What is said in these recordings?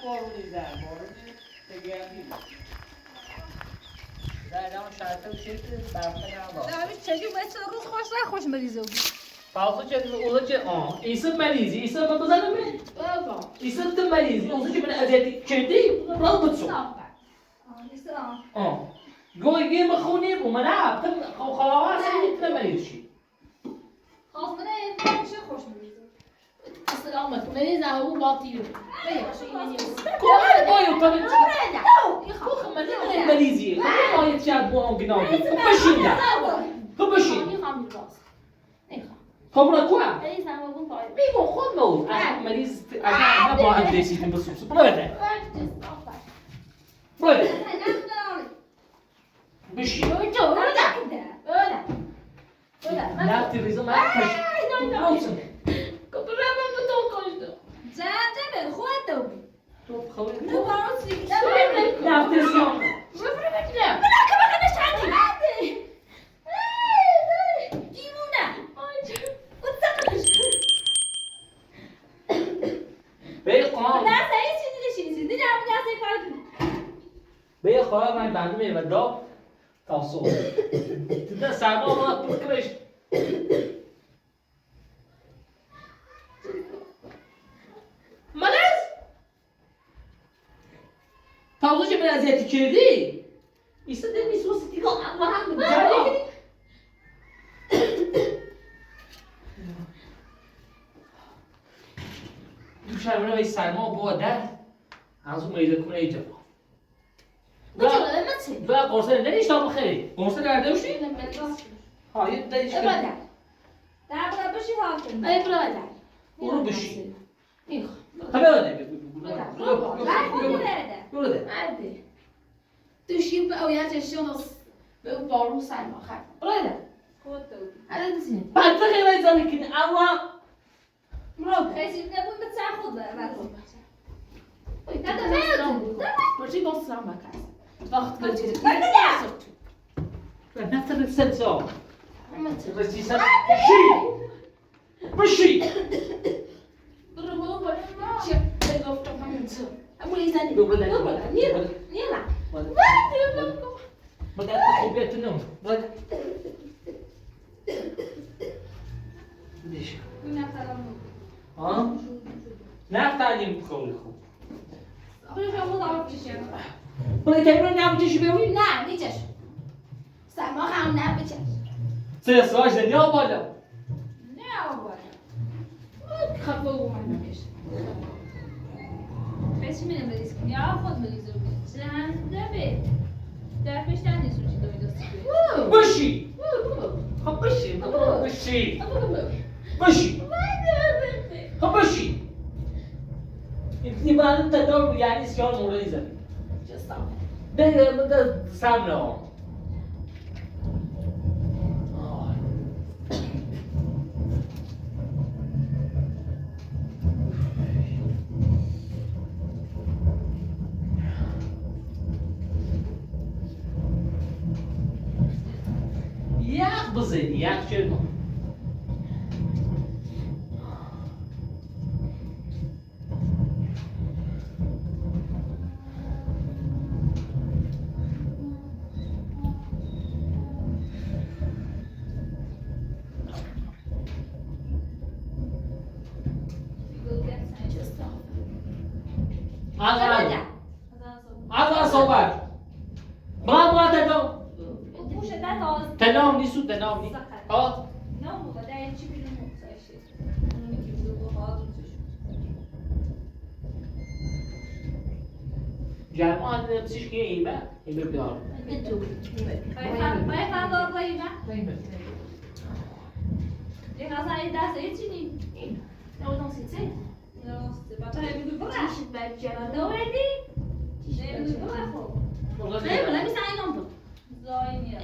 بارونی زن بارونی تگردی زن شرطه و شرط برفه نه همین چجور باید روز خوش نه خوش مریضه بود. Pausa ce ola ce a İsa merizi İsa ma bazanı mı? بابا. İsa da merizi olsa ki ben aziyeti kendi bırak butsu. آه گوی گیم خونی بو من عبتم خلاص انت مریض شي خلاص من این چه خوش مریضه. اصلا مریض هو باطيل. كل بايو طبعا يخاف. ما ماليزي ما يتشاد بو قناوي بشين بشين خبرة كوا مریض هو باطيل. بيبو خود مو مریض انا ما عندي شيء بس بس برا برا بشي لا تريزو ما لا تريزو بيقام بيقام من بعد ما يبدا توصل تبدا ساعة ما تكرش مالز Tavuzcu من اذیتی کردی ایسا دل میسوسی دیگه الله هم جاری دوشنبه وی سرما با در از اون میزه کنه ایجا و قرصه نمیش تا بخیری قرصه در دوشی؟ ها یه دیش اونو بشی خب بده بده دوشی به او یه چشم به او بارو سرما خرد. برو بعد خیلی زنی کنی اما نفس السنسور بس بشي بشي بدأت تخبيت النوم ليش؟ ها؟ نه تعلیم خیلی خوب ولی تقریبا نبودش ببین نه نیچش سرما هم نه بچش سه ساج دنیا بالا خفه و من نمیشه بشی خب بشی بشی بشی خب بشی انت بعد تدور يعني سيار موريزا ده ده سامنا یخ بزنی یخ چرا از صحبت با ما تنام تنام نیست تنام نیست ها جمع پسیش که ایمه ایمه بیار ایمه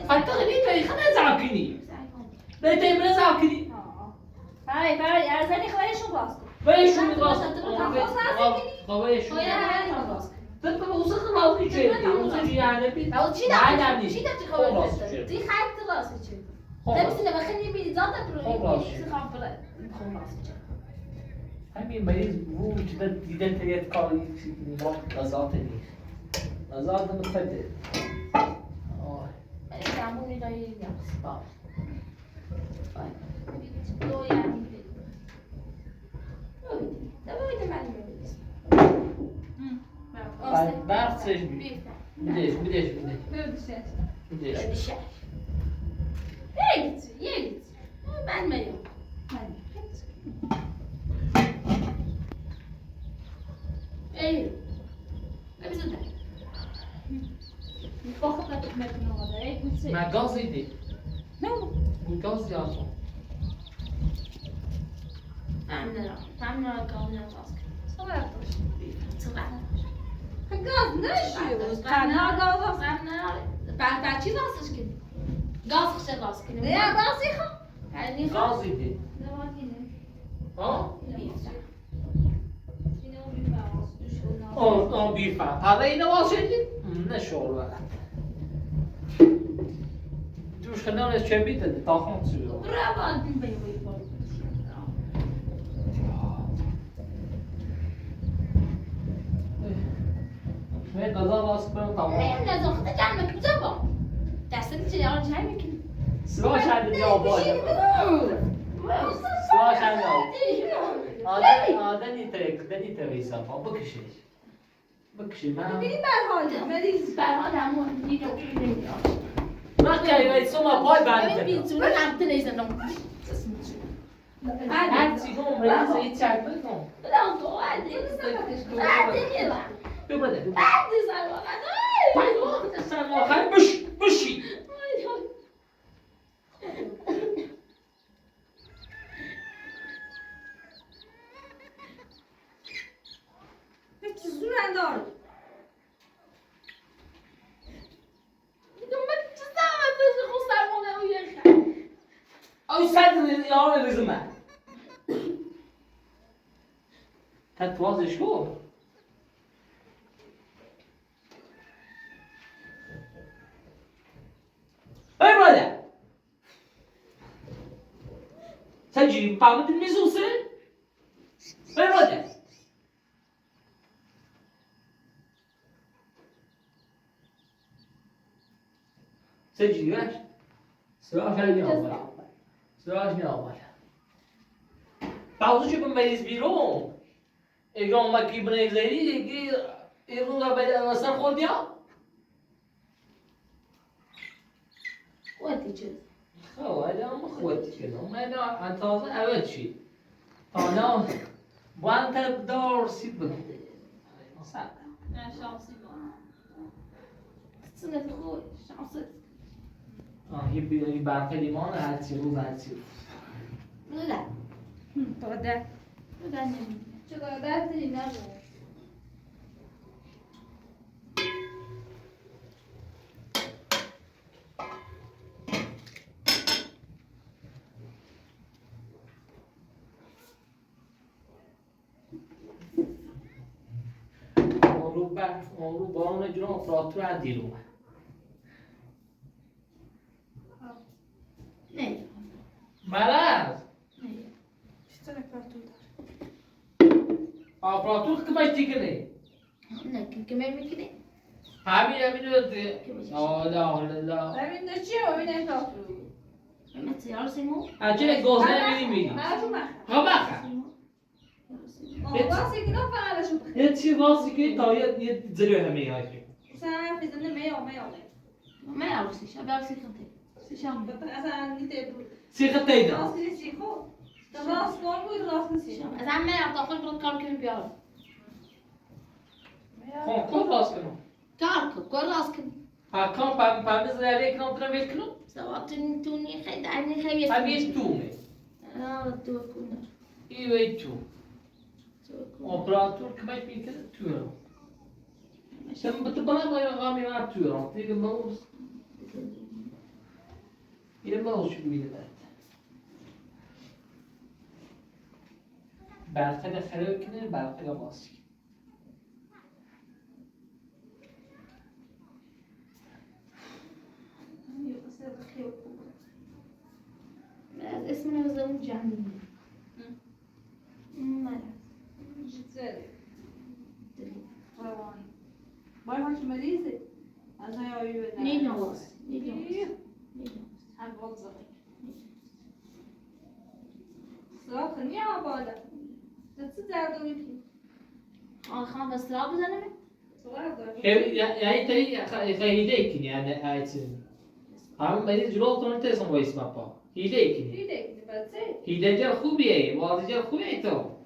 حتی خیلی تاریخ نزعکنی نه تایم نزعکنی ویشون می‌خواست ویشون تبقى وسخ راسي شيء وسخ يعني بي همین مریض وجدت دیدت کاری غذا غذا متفدد. برق چش بدش بدش بدش بدش. ما gaz idi. Ne oldu? Bu gaz yazın. Gaz ne işiyor? Kana gaz. Ne ya gaz yıka? Gaz idi. Ha? On bir fan. Parayı ne var şimdi? Ne şoğlu. Duş خلينا نشبيت طاقم تسوي. Ne gaza bas ben tamam. Sıra şerdi ya bu. Sıra şerdi. Aden aden itek den itek hesap. Bakışı. Bakışı ben. Benim berhal meriz. Bak ya soma boy ben. Her şey meriz hiç çarpı no. Du bade du. Sen بش بشي. Hiç zürendar. او سد یار رزمه. تتوازش کو. Ey brother. Sen ciri parmadın ne olsun? Ey brother. Sen ciri ver. Sıra şöyle ne olmalı? Sıra ne olmalı? Pauzu tipo مریض بیرون. ایگان ما کی بنای زیری ایگی ایرون را به اصلا خودیا؟ خب هذا هم خوتي كذا ما انا انت اول شيء انا وانت بدور سيب صعب. اه يبي يبعث لي ما انا هاتي روز هاتي. Toda. Çok ben de ne bu? اون رو برف اون رو بارون جلو امپراتور دیرو. مرض. İşte repertuar. امپراتور که باش تیکنه. همین همین رو لا لا لا. Evin de çiğ, evin etrafı. عجله گاز نمیدی میدی. Ben şu bak. ها بخ. Olmaz ki ne falan şu. یه چی واسه که تا یه یه زلو همه یکی. Sen bizim ne meyo meyo. Sen ne bu? سیخ تیدا. Nasıl çiğ ko? Nasıl normal nasıl çiğ? خون کن راست کنم. پکان پم پم زلوی کنم ترم کنم. همیش تومه. ایوی تو. امپراتور کمک میکنه تو. Sen bana bana gami var تو. دیگه ما یه ما شو میده بعد. برقه خراب کنه برقه باز. اسم نوزدهم جمعی. یعنی تری خیلی کنی یعنی ایتین همون مریض جلو تو نترسم وایس ما هیله کنی هیله جر خوبیه واضح جر خوبیه تو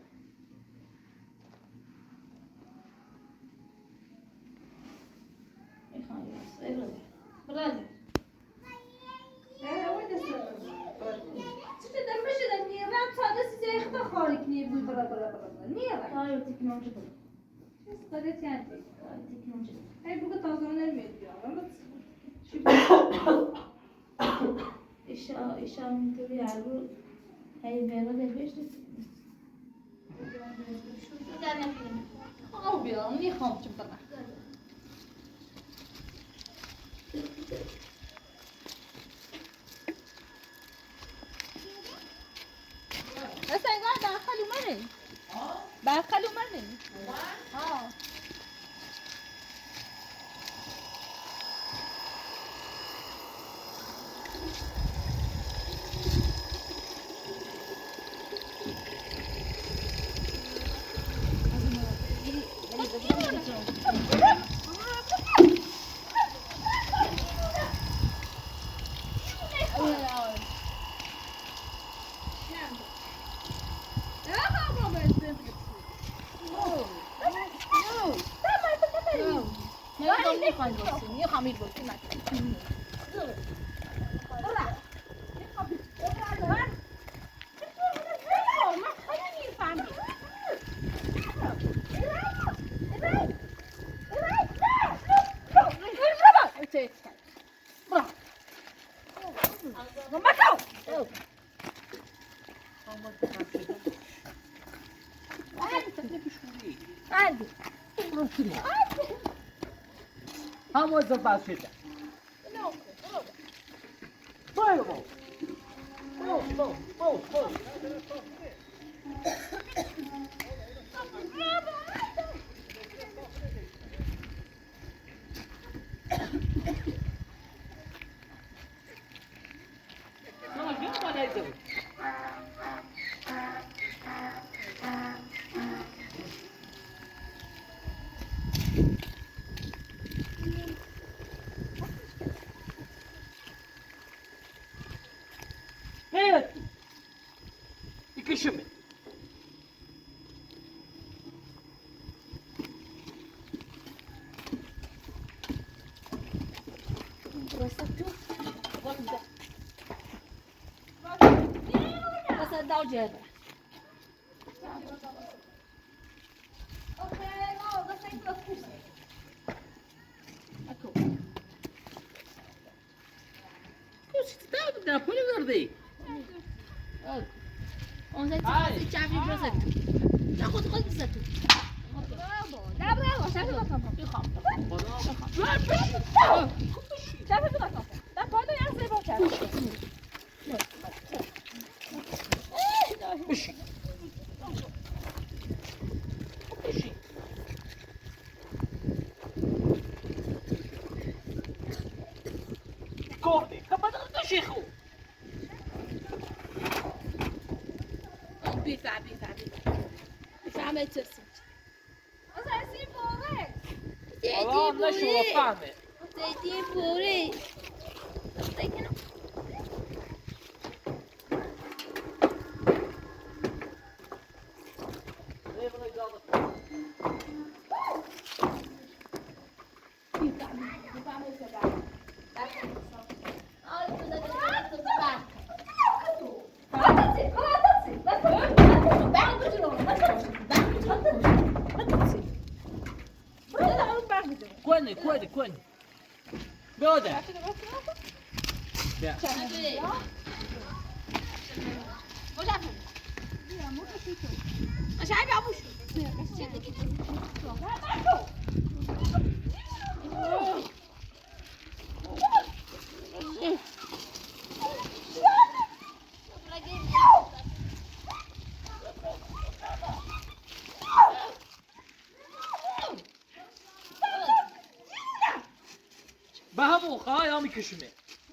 الان میکشیمه.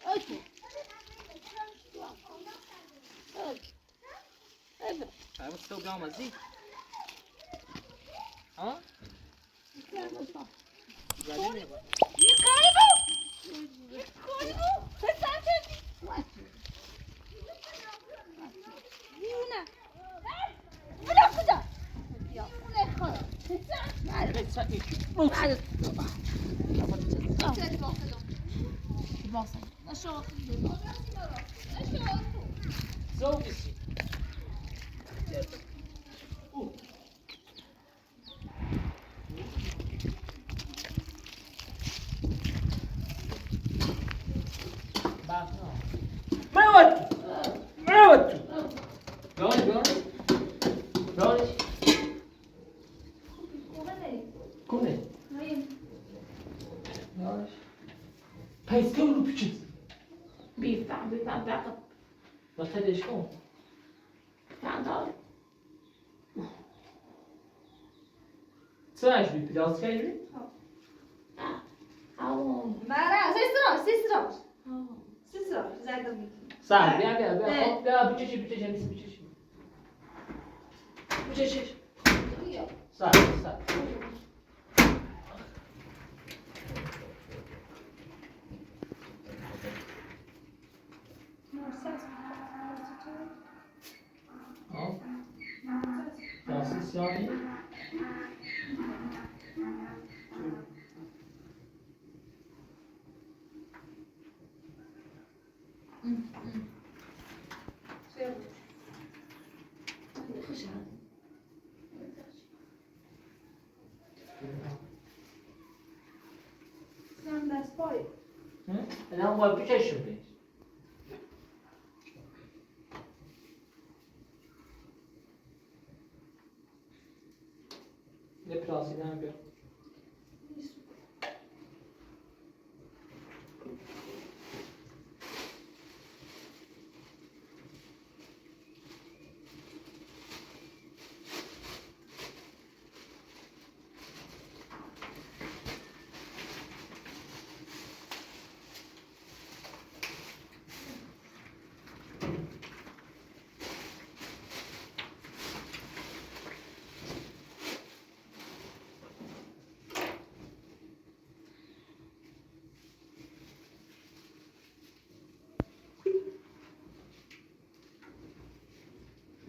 اوکی. همون صبح آمازی. ها؟ یه کاری بود. یه کاری بود. پسر چه؟ دیونه. بلا خدا. خونه خدا. زوجي. ما ودت ما ودت. برانش برانش برانش. کنه. برانش. پیسکه رو پیچید. بیفهم بیفهم بعقب. وقتش کن. فهم چه عجبی پلاس کردی؟ مرا سیستراش سیستراش سیستراش زدم. سهل بیا بیا بیا خب بیا بچشی بچشی نیست بچشی بچشی. سهل سهل. ها داستی سیاهی. الان باید بچشیم بهش. یه پلاسیده هم بیا.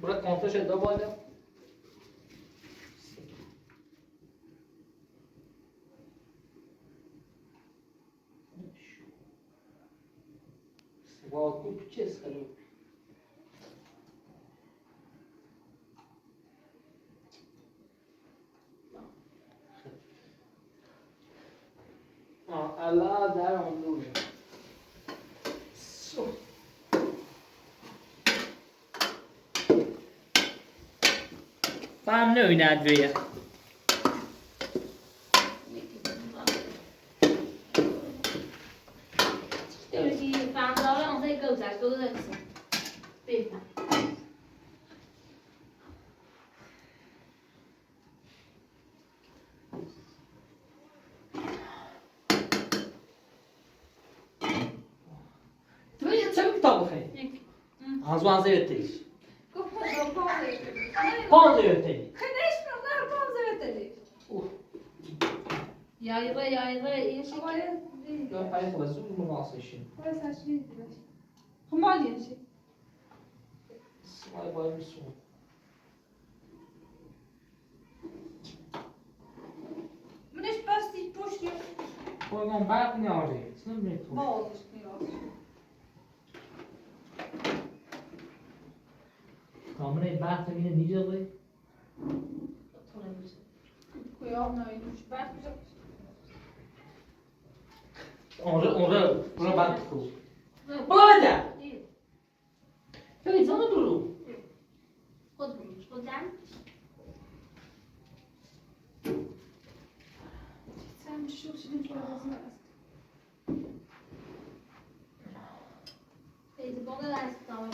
برو کنترش ادعا بالا. واکو چه سرو. الله در آن نور. فهم nu weer. 就是房子两岁狗在狗在吃，别烦。怎么也这个倒不黑？啊，是这个对。پانزه یوتeli. Yayla yayla yeşil. Yok hayır fazla uzun olsun işin. Vay vay bir su. Koyman برق میاره. چون میتونی. کامل برق میره نیجه بای. اونجا اونجا اونجا برق خوب. بلا بده. ببین زنو برو. خود برو. خودم. Teyze bana ders tamam.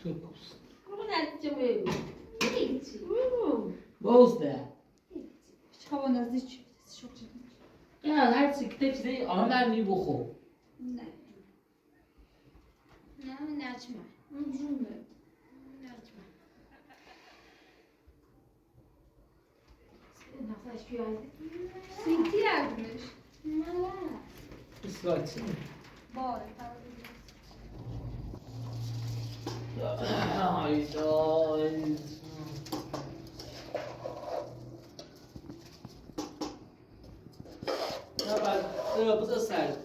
Turkus. Bozda. هوا نزدیک شد. نه هر چی که چیزی آن در می بخو. نه. نه نجمه. جونه. نجمه. سینتی یردمش. نه. اسرائیل. باره. Hayda. Ya ben bu da sen.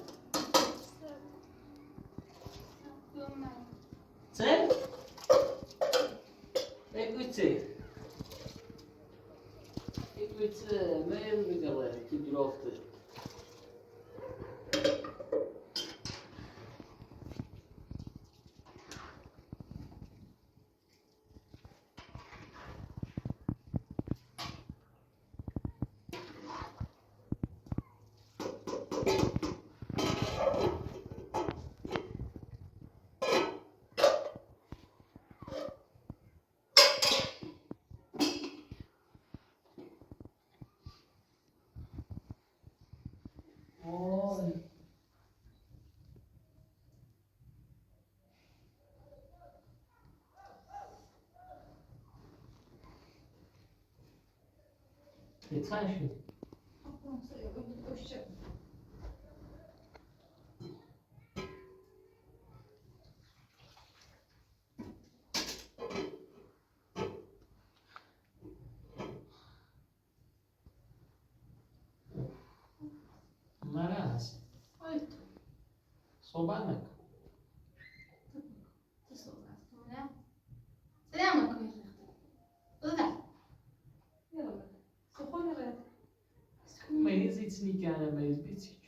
Sen? Ekvici. Ekvici, men bir ki draftı. Oy. Lütfen şu. Maraz. صحبت نکن. تو صحبت کنم. سلام علیکم. بده. يلا. سخون غير. مریض هیچ نیکنه مریض بیچیک.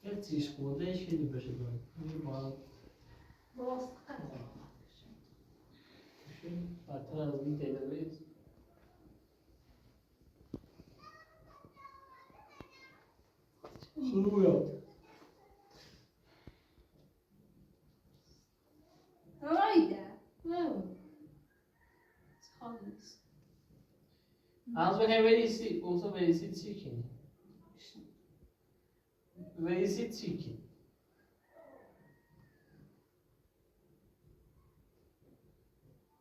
یه چیز خورده شدی باشه دارم. این باید باز. بدتر از این دیتابیس. شروع رایده. نه. خالص. Az بخیر وریسی olsa verisi chicken. Verisi chicken.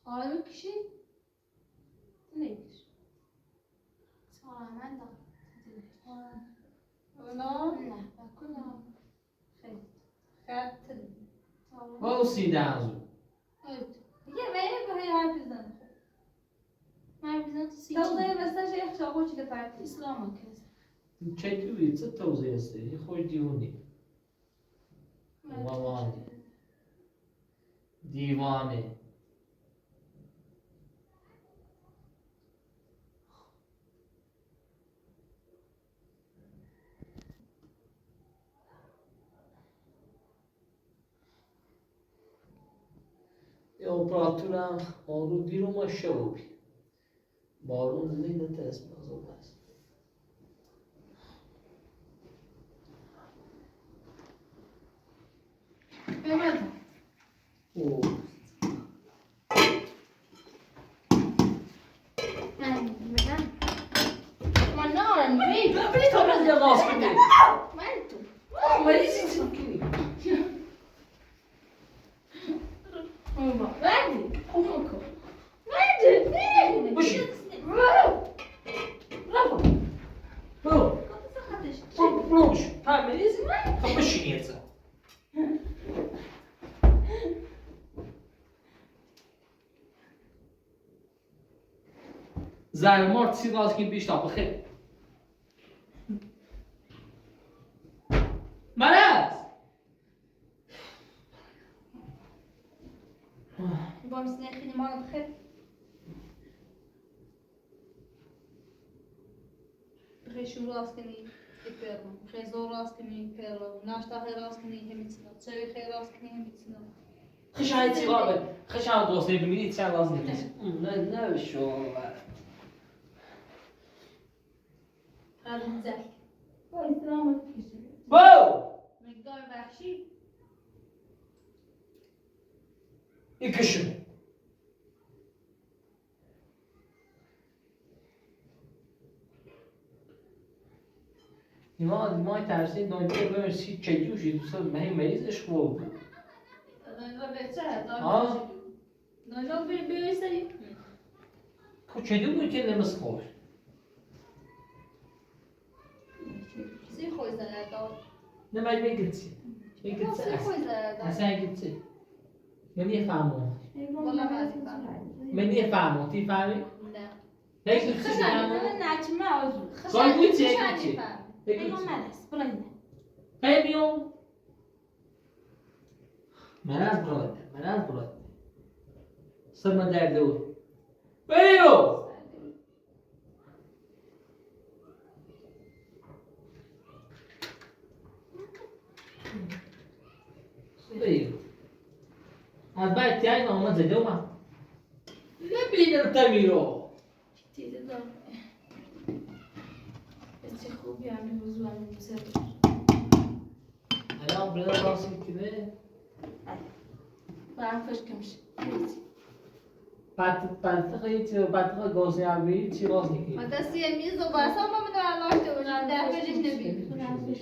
آره کشی. نمیش. من دارم. نه. نه. بکنم. خیلی. خط. با سی دنزو. دیگه ولی به حرف بزن. من بزن تو سی. توزیع مساج یخ چاقو چیده پرتی. اسلام کز. چطوری چه توضیح هستی؟ خوش دیوانی. وانی. دیوانه. یه اپراتورم آن رو دیر ما شو بی. بارون زده تست بازو بس. ببند. او من من من نارم بی. بری تا بری راست کنی. من تو. مریضی چی بابا. بعدی. خوب کن. بعدی. بشین. برافو. برو. خطش. برو بروش. تا مریضی؟ خب بشین یه زرمار چی راست که بیشتر بخیر. مرض. بام سنخيني ما بخير. بخي شو راس كني يبيرو بخي زور راس كني يبيرو ناشتا خي راس كني همتنا تسوي خي راس كني همتنا. خش هاي تغابة خش هاي دوستي بميني تسع لازم نه نه شو. هذا مزح. بو مقدار وحشي. يكشم. ما ترسید نایجا ببین سی چجور شد دوست من مریض خوب. آه. نایجا ببین خب چجور بود که نمس خوش. سی خوش زده. نه من میگم میگم سی خوش زده. اصلا گیتی. من نفهمم. والله ما افهم. من نفهمم تی فهمی؟ نه. نه خشن نعتمه عضو. قال قلت يا خشن قلت. فهم. ايوه ملس برينا. Premium. مناز براد مناز براد صرنا دار دور بيو بيو البيت تاعي ما هما زدوا ما نبي نرتميرو. بس خوب يعني وزوان مسافر. الان بلا راسي كذا. ما عرفش كمش. بعد بعد تغيت بعد غوزي عمي تي راسي ما تسي الميز وباسا ما من على ولا ده فجش نبي. ما عرفش.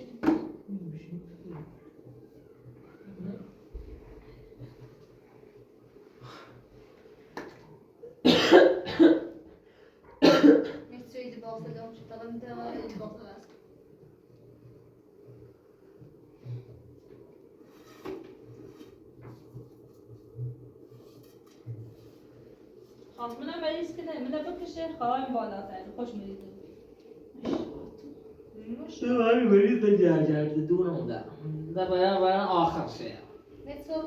متسويد باسا دوم شتغل ده باسا. خلاص من مریض که من بکشه خواهیم بالاتر خوش مریض. شو هاي مريض دجاجة دون ده ده بيان آخر شيء. متسو